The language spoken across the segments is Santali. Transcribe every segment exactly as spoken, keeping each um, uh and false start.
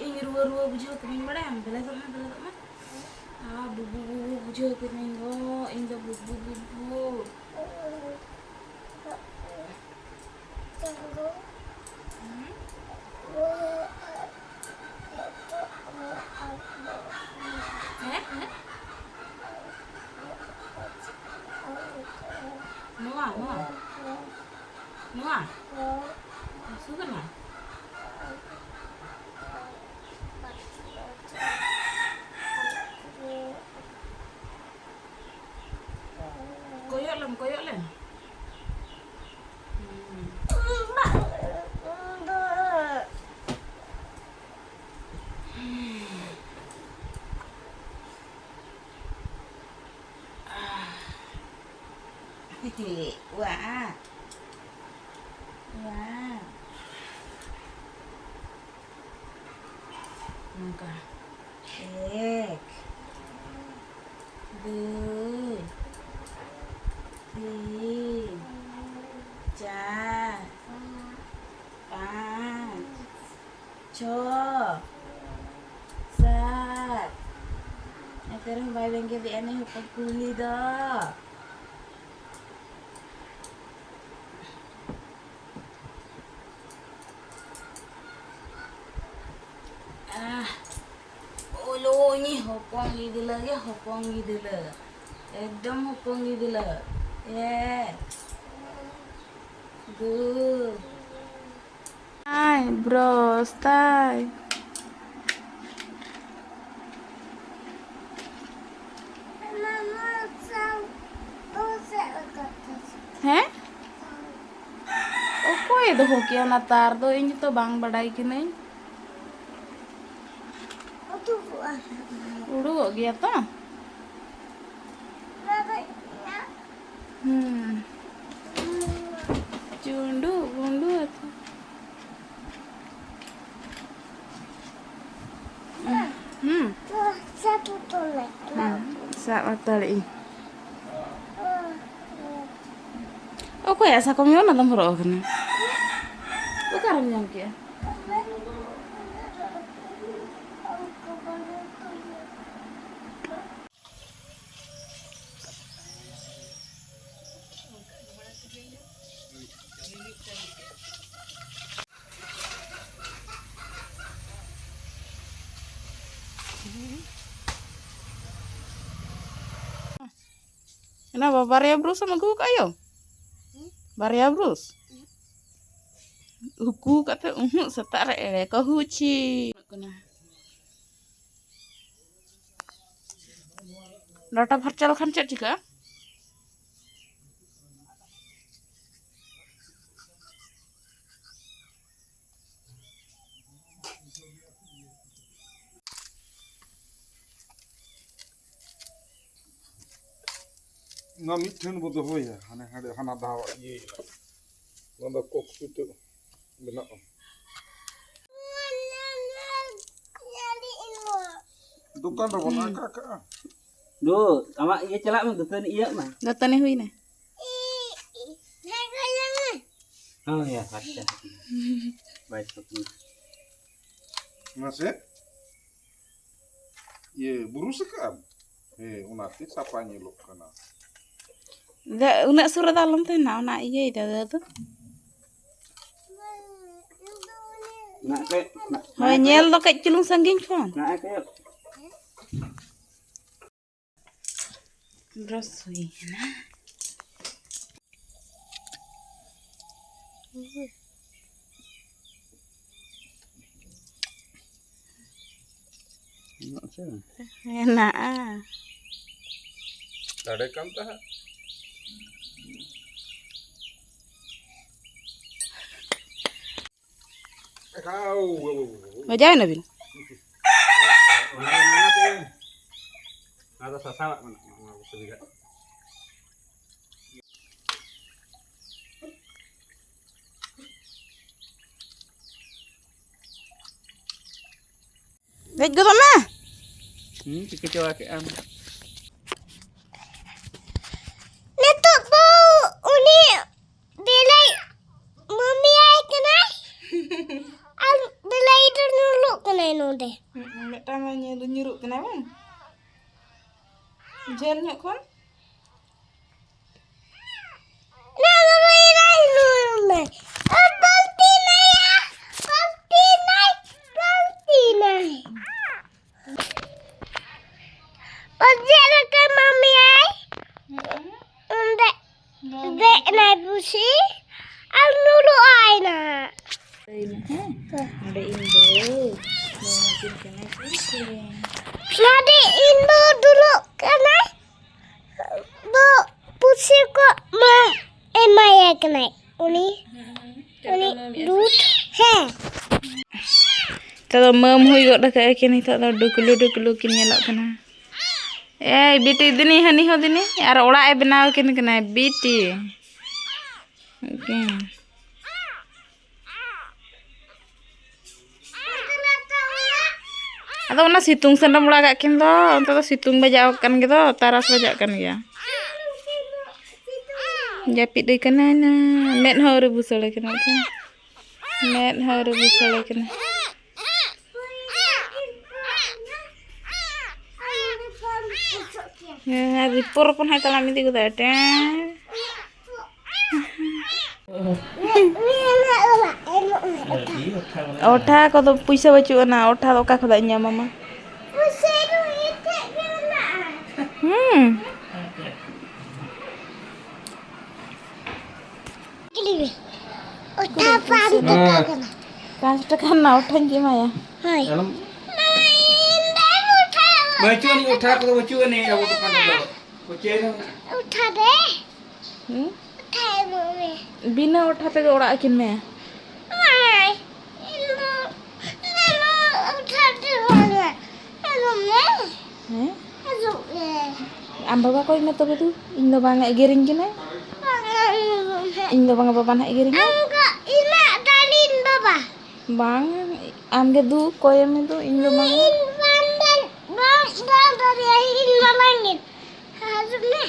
ᱤᱧ ᱨᱩᱣᱟᱹ ᱨᱩᱣᱟᱹ ᱵᱩᱡᱷᱟᱹᱣ ᱠᱤᱫᱤᱧ, ᱵᱟᱲᱟᱭᱟᱢ? ᱵᱮᱞᱮᱫᱚᱜ ᱢᱮ, ᱵᱮᱞᱮᱫᱚᱜ ᱢᱮ᱾ ᱟᱨ ᱵᱩᱵᱩ ᱵᱩᱵᱩ ᱵᱩᱡᱷᱟᱹᱣ ᱠᱤᱫᱤᱧ ᱫᱚ, ᱤᱧ ᱫᱚ ᱵᱩᱵᱩ ᱵᱩᱵᱩ᱾ ᱦᱩᱸ? ᱦᱮᱸ? ᱦᱮᱸ? ᱱᱚᱣᱟ, ᱱᱚᱣᱟ᱾ ᱱᱚᱣᱟ? ᱦᱟᱹᱥᱩ ᱠᱟᱱᱟ? ᱠᱚᱭᱚᱜ ᱞᱮᱢ, ᱠᱚᱭᱚᱜ ᱞᱮᱢ᱾ ᱦᱩᱸ᱾ ᱣᱟ᱾ ᱣᱟ᱾ ᱱᱚᱝᱠᱟ᱾ ᱮᱠ, ᱫᱩᱭ, ᱛᱤᱱ, ᱪᱟᱨ, ᱯᱟᱸᱪ, ᱪᱷᱚ, ᱥᱟᱛ᱾ ᱮᱱᱛᱮ ᱨᱮᱦᱚᱸ ᱵᱟᱭ ᱵᱮᱸᱜᱮᱫᱮᱜᱼᱟ ᱱᱩᱭ ᱦᱚᱯᱚᱱ ᱠᱩᱞᱤ ᱫᱚ᱾ ᱟᱦ, ᱳᱞᱳ, ᱤᱧᱤᱡ ᱦᱚᱯᱚᱱ ᱜᱤᱫᱽᱞᱟᱹ ᱜᱮ ᱦᱚᱯᱚᱱ ᱜᱤᱫᱽᱞᱟᱹ᱾ ᱮᱠᱫᱚᱢ ᱦᱚᱯᱚᱱ ᱜᱤᱫᱽᱞᱟᱹ᱾ ᱮ᱾ ᱫᱩ᱾ ᱟᱭ, ᱵᱨᱚᱥ ᱛᱟᱭ᱾ ᱦᱮᱸ? ᱚᱠᱚᱭᱮ ᱫᱚᱦᱚ ᱠᱮᱜᱼᱟ ᱚᱱᱟ ᱛᱟᱨ ᱫᱚ? ᱤᱧ ᱛᱚ ᱵᱟᱝ ᱵᱟᱰᱟᱭ ᱠᱟᱹᱱᱟᱹᱧ᱾ ᱩᱰᱩᱠᱚᱜᱼᱟ᱾ ᱩᱰᱩᱠᱚᱜ ᱜᱮᱭᱟ ᱛᱚ? ᱦᱩᱸ᱾ ᱪᱩᱰᱩ ᱵᱩᱰᱩ ᱟᱛᱮ᱾ ᱦᱩᱸ᱾ ᱦᱩᱸ, ᱥᱟᱵ ᱦᱟᱛᱟᱲᱮᱜ ᱟᱹᱧ᱾ ᱚᱠᱚᱭᱟᱜ ᱥᱟᱠᱚᱢ ᱭᱟ? ᱚᱱᱟ ᱫᱚᱢ ᱦᱚᱨᱚᱜ ᱟᱠᱟᱱᱟ? ᱚᱠᱟᱨᱮᱢ ᱧᱟᱢ ᱠᱮᱜᱼᱟ? ᱮᱱᱟ ᱵᱟ-, ᱵᱟᱨᱭᱟ ᱵᱨᱩᱥ ᱮᱢ ᱟᱹᱜᱩ ᱟᱠᱟᱫ ᱟᱭᱳ? ᱵᱟᱨᱭᱟ ᱵᱨᱩᱥ? ᱩᱠᱩ ᱠᱟᱛᱮ ᱩᱦᱩᱜ ᱥᱮᱛᱟᱜ ᱨᱮ ᱮᱲᱮ ᱠᱚ ᱦᱩᱪᱤ᱾ ᱰᱟᱴᱟ ᱯᱷᱟᱨᱪᱟ ᱞᱮᱠᱷᱟᱱ ᱪᱮᱫ ᱪᱤᱠᱟᱹᱜᱼᱟ? ᱱᱚᱣᱟ ᱢᱤᱫ ᱴᱷᱮᱱ ᱵᱚ ᱫᱚᱦᱚᱭᱟ, ᱦᱟᱱᱮ ᱦᱟᱸᱰᱮ ᱦᱟᱱᱟ ᱫᱷᱟᱣ ᱤᱭᱟᱹᱭ ᱞᱟᱜᱟᱜ᱾ ᱱᱚᱣᱟ ᱫᱚ ᱠᱚᱠ ᱥᱩᱛᱟᱹ ᱵᱮᱱᱟᱜᱼᱟ᱾ ᱫᱚᱠᱟᱱ ᱨᱮᱵᱚᱱ ᱦᱩᱸ᱾ ᱟᱠᱟ ᱠᱟᱜᱼᱟ᱾ ᱫᱩ, ᱟᱢᱟᱜ ᱤᱭᱟᱹ ᱪᱟᱞᱟᱜ ᱢᱮ, ᱫᱟᱹᱛᱟᱹᱱᱤ ᱤᱭᱟᱹᱜ ᱢᱮ᱾ ᱫᱟᱹᱛᱟᱹᱱᱤ ᱦᱩᱭᱱᱟ᱾ ᱦᱳᱭ, ᱟᱪᱪᱷᱟ᱾ ᱵᱟᱭ ᱥᱚᱠ ᱢᱮ᱾ ᱢᱟᱥᱮ᱾ ᱤᱭᱟᱹ, ᱵᱩᱨᱩ ᱥᱟᱠᱟᱢ? ᱦᱮᱸ, ᱚᱱᱟᱛᱮ ᱥᱟᱯᱷᱟ ᱧᱮᱞᱚᱜ ᱠᱟᱱᱟ᱾ ᱫᱮ, ᱩᱱᱟᱹᱜ ᱥᱩᱨ ᱨᱮᱫᱚ ᱟᱞᱚᱢ ᱛᱟᱦᱮᱱᱟ, ᱚᱱᱟ ᱤᱭᱟᱹᱭ ᱫᱟ ᱫᱟᱫᱟ᱾ ᱱᱟ ᱠᱟᱹᱡ, ᱱᱟ, ᱦᱳᱭ, ᱱᱟ ᱧᱮᱞ ᱠᱟᱹᱡ᱾ ᱫᱚ ᱠᱟᱹᱡ ᱪᱩᱞᱩᱝ ᱥᱟᱺᱜᱤᱧ ᱠᱷᱚᱱ᱾ ᱱᱟ ᱠᱟᱹᱡ᱾ ᱵᱨᱟᱥ ᱦᱩᱭ ᱠᱟᱱᱟ᱾ ᱢᱮᱱᱟᱜᱼᱟ ᱥᱮ? ᱢᱮᱱᱟᱜᱼᱟ᱾ ᱥᱟᱰᱮ ᱠᱟᱱ ᱛᱟᱦᱮᱸᱫ᱾ ᱵᱟᱡᱟᱣ ᱮᱱᱟᱵᱤᱱ? ᱚᱱᱟ ᱫᱚ ᱥᱟᱥᱟᱣᱟᱜ ᱢᱮᱱᱟᱜᱼᱟ, ᱚᱱᱟ ᱫᱚ ᱥᱩᱵᱤᱫᱷᱟ᱾ ᱫᱮᱡ ᱜᱚᱫᱚᱜ ᱢᱮ᱾ ᱦᱩᱸ, ᱪᱤᱠᱟᱹ ᱪᱟᱵᱟ ᱠᱮᱫ ᱟᱢ? ᱱᱤᱛᱚᱜ ᱫᱚ ᱩᱱᱤ ᱵᱮᱞᱟᱭ ᱢᱟᱹᱢᱤᱭᱟᱭ ᱠᱟᱱᱟᱭ᱾ ᱟᱨ ᱵᱮᱞᱟᱭ ᱫᱚ ᱧᱩᱨᱩᱜ ᱠᱟᱱᱟᱭ ᱱᱚᱰᱮ᱾ ᱚᱸᱰᱮ᱾ ᱦᱩᱸ, ᱢᱤᱫᱴᱟᱝ ᱧᱩ-, ᱧᱩᱨᱩᱜ ᱠᱟᱱᱟ ᱵᱟᱝ? ᱡᱷᱟᱹᱞ ᱧᱚᱜ ᱠᱷᱚᱱ? ᱯᱟᱞᱴᱤ ᱱᱟᱭᱟ, ᱯᱟᱞᱴᱤ ᱱᱟᱭ, ᱯᱟᱞᱴᱤ ᱱᱟᱭ᱾ ᱚᱡᱮ ᱞᱮᱠᱟ ᱢᱟᱢᱤᱭᱟᱭ᱾ ᱦᱩᱸ᱾ ᱚᱸᱰᱮ ᱫᱮᱡ ᱮᱱᱟᱭ ᱯᱩᱥᱤ ᱟᱨ ᱧᱩᱨᱩᱜ ᱟᱭ ᱱᱟᱦᱟᱜ᱾ ᱞᱟᱹᱭ ᱢᱮ, ᱦᱮᱸ? ᱱᱚᱰᱮ ᱤᱧ ᱫᱚ ᱫᱚᱢᱮ ᱠᱤᱱ ᱠᱟᱱᱟ ᱠᱤᱱ᱾ ᱱᱚᱰᱮ ᱤᱧ ᱫᱚ ᱫᱩᱲᱩᱵ ᱠᱟᱱᱟᱭ, ᱫᱚ ᱯᱩᱥᱤ ᱠᱚ ᱢᱟ ᱮᱢᱟᱭᱟ ᱠᱟᱱᱟᱭ᱾ ᱩᱱᱤ, ᱦᱮᱸ, ᱦᱮᱸ᱾ ᱩᱱᱤ ᱪᱮᱫ ᱞᱮᱠᱟ ᱢᱟᱹᱢᱤ? ᱫᱩᱫᱷ, ᱦᱮᱸ᱾ ᱱᱤᱛᱚᱜ ᱫᱚ ᱢᱟᱹᱢ ᱦᱩᱭ ᱜᱚᱫ ᱟᱠᱟᱫ ᱠᱤᱱ, ᱱᱤᱛᱚᱜ ᱫᱚ ᱰᱩᱠᱞᱩ ᱰᱩᱠᱞᱩ ᱠᱤᱱ ᱧᱮᱞᱚᱜ ᱠᱟᱱᱟ᱾ ᱮᱭ ᱵᱤᱴᱤ, ᱫᱤᱱᱤ, ᱦᱟᱹᱱᱤ ᱦᱚᱸ ᱫᱤᱱᱤ, ᱟᱨ ᱚᱲᱟᱜ ᱮ ᱵᱮᱱᱟᱣ ᱠᱤᱱ ᱠᱟᱱᱟᱭ ᱵᱤᱴᱤ᱾ ᱦᱮᱸ᱾ ᱟᱫᱚ ᱚᱱᱟ ᱥᱤᱛᱩᱝ ᱥᱮᱱ ᱨᱮᱢ ᱚᱲᱟᱜᱟᱜ ᱠᱤᱱ ᱫᱚ, ᱚᱱᱛᱮ ᱫᱚ ᱥᱤᱛᱩᱝ ᱵᱟᱡᱟᱣ ᱟᱠᱟᱱ ᱜᱮ ᱫᱚ, ᱛᱟᱨᱟᱥ ᱵᱟᱡᱟᱜ ᱠᱟᱱ ᱜᱮᱭᱟ᱾ ᱡᱟᱹᱯᱤᱫ ᱟᱹᱭ ᱠᱟᱱᱟ ᱱᱟ, ᱢᱮᱫ ᱦᱚᱸ ᱟᱹᱣᱨᱤ ᱵᱩᱥᱟᱹᱲ ᱟᱠᱟᱱᱟ᱾ ᱢᱮᱫ ᱦᱚᱸ ᱟᱹᱣᱨᱤ ᱵᱩᱥᱟᱹᱲ ᱟᱠᱟᱱᱟ᱾ ᱦᱮᱸ, ᱨᱤᱯᱳ ᱨᱚᱯᱚᱱ ᱦᱚᱸᱭ ᱛᱟᱲᱟᱢ ᱤᱫᱤ ᱜᱚᱫᱟ᱾ ᱴᱮᱸ᱾ ᱚᱴᱷᱟ ᱠᱚᱫᱚ ᱯᱩᱭᱥᱟᱹ ᱵᱟᱹᱪᱩᱜ ᱟᱱᱟ, ᱚᱴᱷᱟ ᱫᱚ ᱚᱠᱟ ᱠᱷᱚᱱᱟᱜ ᱤᱧ ᱧᱟᱢᱟᱢᱟ? ᱦᱩᱸ᱾ ᱚᱴᱷᱟ ᱯᱟᱸᱪ ᱴᱟᱠᱟ ᱠᱟᱱᱟ᱾ ᱯᱟᱸᱪ ᱴᱟᱠᱟ ᱨᱮᱱᱟᱜ ᱚᱴᱷᱟᱧ ᱮᱢᱟᱭᱟ᱾ ᱦᱳᱭ᱾ ᱟᱞᱚᱢ ᱵᱟᱹᱪᱩᱜ ᱟᱹᱱᱤᱡ, ᱚᱴᱷᱟ ᱠᱚᱫᱚ ᱵᱟᱹᱪᱩᱜ ᱟᱹᱱᱤᱡ ᱟᱵᱚ ᱫᱚᱠᱟᱱ ᱨᱮᱫᱚ᱾ ᱚᱴᱷᱟ ᱨᱮ᱾ ᱦᱩᱸ? ᱚᱴᱷᱟ ᱮᱢᱚᱜ ᱢᱮ᱾ ᱵᱤᱱᱟᱹ ᱚᱴᱷᱟ ᱛᱮᱜᱮ ᱚᱲᱟᱜ ᱟᱹᱠᱤᱱ ᱢᱮ᱾ ᱵᱟᱝ, ᱤᱧ ᱫᱚ, ᱤᱧ ᱫᱚ ᱚᱴᱷᱟ ᱛᱮ ᱵᱟᱝᱟ᱾ ᱦᱤᱡᱩᱜ ᱢᱮ᱾ ᱦᱮᱸ? ᱦᱤᱡᱩᱜ ᱢᱮ᱾ ᱟᱢ ᱵᱟᱵᱟ ᱠᱚᱭ ᱢᱮ ᱛᱚᱵᱮ ᱫᱩ, ᱤᱧ ᱫᱚ ᱵᱟᱝ ᱮ ᱮᱜᱮᱨᱤᱧ ᱠᱟᱱᱟᱭ᱾ ᱵᱟᱝᱟ, ᱦᱤᱡᱩᱜ ᱢᱮ᱾ ᱤᱧ ᱫᱚ ᱵᱟᱝᱟ, ᱵᱟᱵᱟ ᱱᱟᱦᱟᱜ ᱮᱜᱮᱨᱤᱧᱟ᱾ ᱟᱢ ᱫᱚ ᱤᱧᱟᱹᱜ ᱰᱟᱰᱤᱱ ᱵᱟᱵᱟ᱾ ᱵᱟᱝ, ᱟᱢᱜᱮ ᱫᱩ, ᱠᱚᱭᱮ ᱢᱮ ᱫᱩ, ᱤᱧ ᱫᱚ ᱵᱟᱝ᱾ ᱤᱧ ᱵᱟᱝ ᱫᱟᱲ-, ᱵᱟᱝ ᱫᱟᱲ ᱫᱟᱲᱮᱭᱟᱜᱼᱟ, ᱤᱧ ᱢᱟᱨᱟᱝ ᱜᱮ᱾ ᱦᱤᱡᱩᱜ ᱢᱮ᱾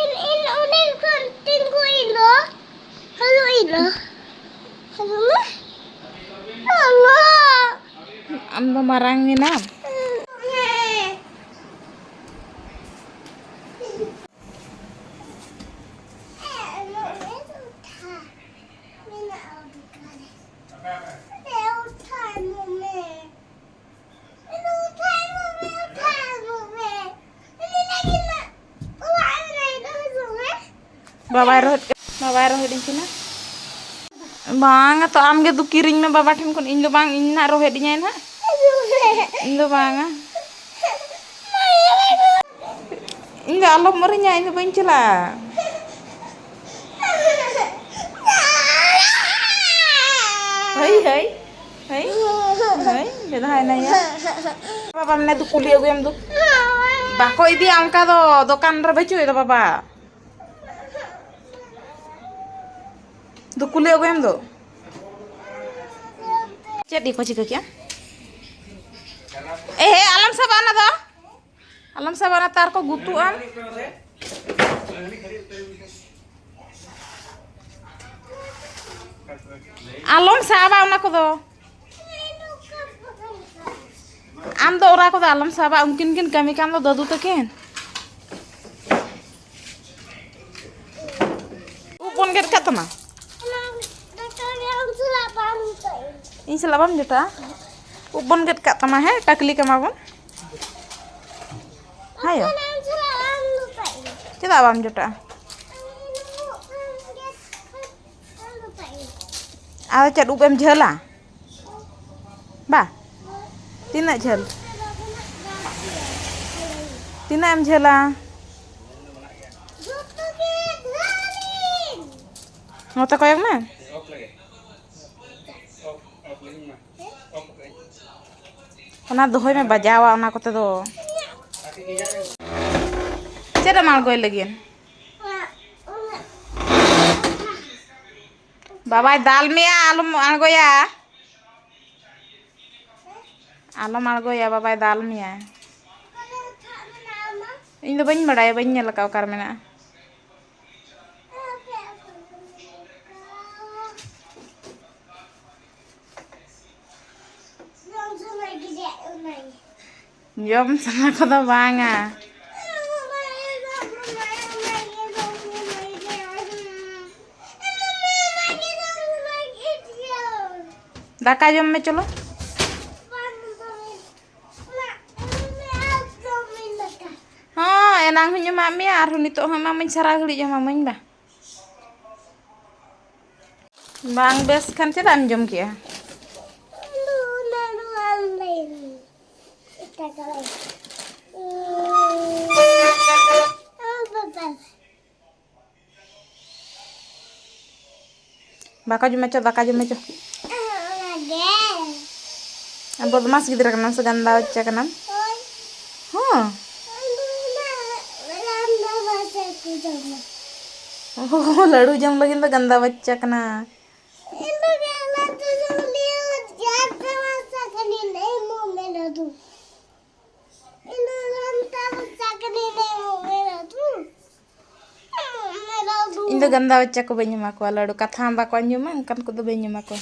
ᱤᱧ, ᱤᱧ ᱚᱸᱰᱮ ᱠᱷᱚᱱ ᱛᱤᱸᱜᱩ ᱤᱧ ᱫᱚ᱾ ᱦᱤᱡᱩᱜ ᱤᱧ ᱫᱚ᱾ ᱦᱤᱡᱩᱜ ᱢᱮ᱾ ᱟᱞᱞᱟ᱾ ᱟᱢ ᱫᱚ ᱢᱟᱨᱟᱝ ᱮᱱᱟᱢ᱾ ᱵᱟᱵᱟᱭ ᱨᱚᱦᱮᱫ ᱠᱟᱱᱟ, ᱵᱟᱵᱟᱭ ᱨᱚᱦᱮᱫ ᱤᱧ ᱠᱟᱱᱟ᱾ ᱵᱟᱝᱟ ᱛᱚ, ᱟᱢ ᱜᱮ ᱫᱩ ᱠᱤᱨᱤᱧ ᱢᱮ ᱵᱟᱵᱟ ᱴᱷᱮᱱ ᱠᱷᱚᱱ, ᱤᱧ ᱫᱚ ᱵᱟᱝ, ᱤᱧ ᱱᱟᱜ ᱨᱚᱦᱮᱫ ᱤᱧᱟᱭ ᱱᱟᱜ᱾ ᱤᱧ ᱫᱚ ᱵᱟᱝᱟ᱾ ᱤᱧ ᱫᱚ ᱟᱞᱚᱢ ᱢᱟᱹᱨᱤᱧᱟ, ᱤᱧ ᱫᱚ ᱵᱟᱹᱧ ᱪᱟᱞᱟᱜᱼᱟ᱾ ᱦᱟᱹᱭ, ᱦᱟᱹᱭ, ᱦᱟᱹᱭ, ᱦᱟᱹᱭ, ᱵᱮᱫᱷᱟᱭ ᱱᱟᱭᱟ᱾ ᱵᱟᱵᱟ, ᱢᱟᱱᱮ ᱫᱩ ᱠᱩᱞᱤ ᱟᱹᱜᱩᱭᱟᱢ ᱫᱩ᱾ ᱵᱟᱠᱚ ᱤᱫᱤᱭᱟ ᱚᱱᱠᱟ ᱫᱚ, ᱫᱚᱠᱟᱱ ᱨᱮ ᱵᱟᱹᱪᱩᱜ ᱮᱫᱟ ᱵᱟᱵᱟ᱾ ᱫᱩ ᱠᱩᱞᱤ ᱟᱹᱜᱩᱭᱟᱢ ᱫᱩ᱾ ᱪᱮᱫ ᱜᱮᱠᱚ ᱪᱤᱠᱟᱹ ᱠᱮᱜᱼᱟ? ᱮ ᱦᱮ, ᱟᱞᱚᱢ ᱥᱟᱵᱟ ᱚᱱᱟ ᱫᱚ᱾ ᱟᱞᱚᱢ ᱥᱟᱵᱟ, ᱚᱱᱟ ᱛᱟᱨ ᱠᱚ ᱜᱩᱛᱩᱜᱼᱟ᱾ ᱟᱞᱚᱢ ᱥᱟᱵᱟ ᱚᱱᱟ ᱠᱚᱫᱚ᱾ ᱟᱢ ᱫᱚ ᱚᱱᱟ ᱠᱚᱫᱚ ᱟᱞᱚᱢ ᱥᱟᱵᱟ, ᱩᱱᱠᱤᱱ ᱠᱤᱱ ᱠᱟᱹᱢᱤ ᱠᱟᱱ ᱫᱚ ᱫᱟᱫᱩ ᱛᱟᱹᱠᱤᱱ᱾ ᱩᱵ ᱵᱚᱱ ᱜᱮᱫ ᱠᱟᱜ ᱛᱟᱢᱟ᱾ ᱤᱧ ᱥᱟᱞᱟᱜ ᱵᱟᱢ ᱡᱚᱴᱟᱜᱼᱟ? ᱩᱵ ᱵᱚᱱ ᱜᱮᱫ ᱠᱟᱜ ᱛᱟᱢᱟ, ᱦᱮᱸ, ᱴᱟᱠᱞᱤ ᱠᱟᱢᱟ ᱵᱚᱱ᱾ ᱦᱮᱸ ᱭᱳ᱾ ᱪᱮᱫᱟᱜ ᱵᱟᱢ ᱡᱚᱴᱟᱜᱼᱟ? ᱟᱫᱚ ᱪᱮᱫ ᱩᱵ ᱮᱢ ᱡᱷᱟᱹᱞᱟ? ᱵᱟ, ᱛᱤᱱᱟᱹᱜ ᱡᱷᱟᱹᱞ? ᱛᱤᱱᱟᱹᱜ ᱮᱢ ᱡᱷᱟᱹᱞᱟ? ᱱᱚᱛᱮ ᱠᱚᱭᱚᱜ ᱢᱮ᱾ ᱚᱱᱟ ᱫᱚᱦᱚᱭ ᱢᱮ, ᱵᱟᱡᱟᱣᱟ ᱚᱱᱟ ᱠᱚᱛᱮ ᱫᱚ᱾ ᱪᱮᱫ ᱮᱢ ᱟᱬᱜᱚᱭ ᱞᱟᱹᱜᱤᱫ? ᱵᱟᱵᱟᱭ ᱫᱟᱞ ᱢᱮᱭᱟ, ᱟᱞᱚᱢ ᱟᱬᱜᱚᱭᱟ᱾ ᱟᱞᱚᱢ ᱟᱬᱜᱚᱭᱟ, ᱵᱟᱵᱟᱭ ᱫᱟᱞ ᱢᱮᱭᱟ᱾ ᱤᱧ ᱫᱚ ᱵᱟᱹᱧ ᱵᱟᱲᱟᱭᱟ, ᱵᱟᱹᱧ ᱧᱮᱞ ᱟᱠᱟᱫ ᱚᱠᱟᱨᱮ ᱢᱮᱱᱟᱜᱼᱟ᱾ ᱡᱚᱢ ᱥᱟᱱᱟ ᱠᱚᱫᱚ ᱵᱟᱝᱟ᱾ ᱫᱟᱠᱟ ᱡᱚᱢ ᱢᱮ, ᱪᱚᱞᱚ᱾ ᱦᱚᱸ, ᱮᱱᱟᱝ ᱦᱚᱧ ᱮᱢᱟᱜ ᱢᱮᱭᱟ, ᱟᱨᱦᱚᱸ ᱱᱤᱛᱚᱜ ᱦᱚᱸ ᱮᱢᱟᱢᱟᱹᱧ, ᱥᱟᱨᱟ ᱜᱷᱟᱹᱲᱤᱡ ᱮᱢᱟᱢᱟᱹᱧ ᱵᱟ᱾ ᱵᱟᱝ ᱵᱮᱥ ᱠᱷᱟᱱ ᱪᱮᱫᱟᱜ ᱮᱢ ᱡᱚᱢ ᱠᱮᱜᱼᱟ? ᱫᱟᱠᱟ ᱡᱚᱢ ᱢᱮ ᱪᱚ, ᱫᱟᱠᱟ ᱡᱚᱢ ᱢᱮ ᱪᱚ᱾ ᱚᱱᱟᱜᱮ᱾ ᱵᱚᱫᱢᱟᱥ ᱜᱤᱫᱽᱨᱟᱹ ᱠᱟᱱᱟᱢ ᱥᱮ ᱜᱟᱱᱫᱟ ᱵᱟᱪᱪᱟ ᱠᱟᱱᱟᱢ? ᱦᱳᱭ᱾ ᱦᱚᱸ᱾ ᱤᱧ ᱫᱚ ᱚᱱᱟ ᱜᱟᱱᱫᱟ ᱵᱟᱪᱪᱟ ᱠᱚ ᱡᱚᱢᱟ᱾ ᱚ, ᱞᱟᱹᱰᱩ ᱡᱚᱢ ᱞᱟᱹᱜᱤᱫ ᱫᱚ ᱜᱟᱱᱫᱟ ᱵᱟᱪᱪᱟ ᱠᱟᱱᱟ᱾ ᱤᱧ ᱫᱚ ᱜᱟᱱᱫᱟ ᱵᱟᱪᱪᱟ ᱠᱟᱹᱱᱟᱹᱧ, ᱮᱢᱚᱜ ᱢᱮ ᱞᱟᱹᱰᱩ᱾ ᱤᱧ ᱫᱚ ᱜᱟᱱᱫᱟ ᱵᱟᱪᱪᱟ ᱠᱟᱹᱱᱟᱹᱧ, ᱮᱢᱚᱜ ᱢᱮ ᱞᱟᱹᱰᱩ᱾ ᱮᱢᱚᱜ ᱢᱮ ᱞᱟᱹᱰᱩ᱾ ᱤᱧ ᱫᱚ ᱜᱟᱱᱫᱟ ᱵᱟᱪᱪᱟ ᱠᱚ ᱵᱟᱹᱧ ᱮᱢᱟ ᱠᱚᱣᱟ ᱞᱟᱹᱰᱩ, ᱠᱟᱛᱷᱟ ᱦᱚᱸ ᱵᱟᱠᱚ ᱟᱸᱡᱚᱢᱟ, ᱚᱱᱠᱟᱱ ᱠᱚᱫᱚ ᱵᱟᱹᱧ ᱮᱢᱟ ᱠᱚᱣᱟ᱾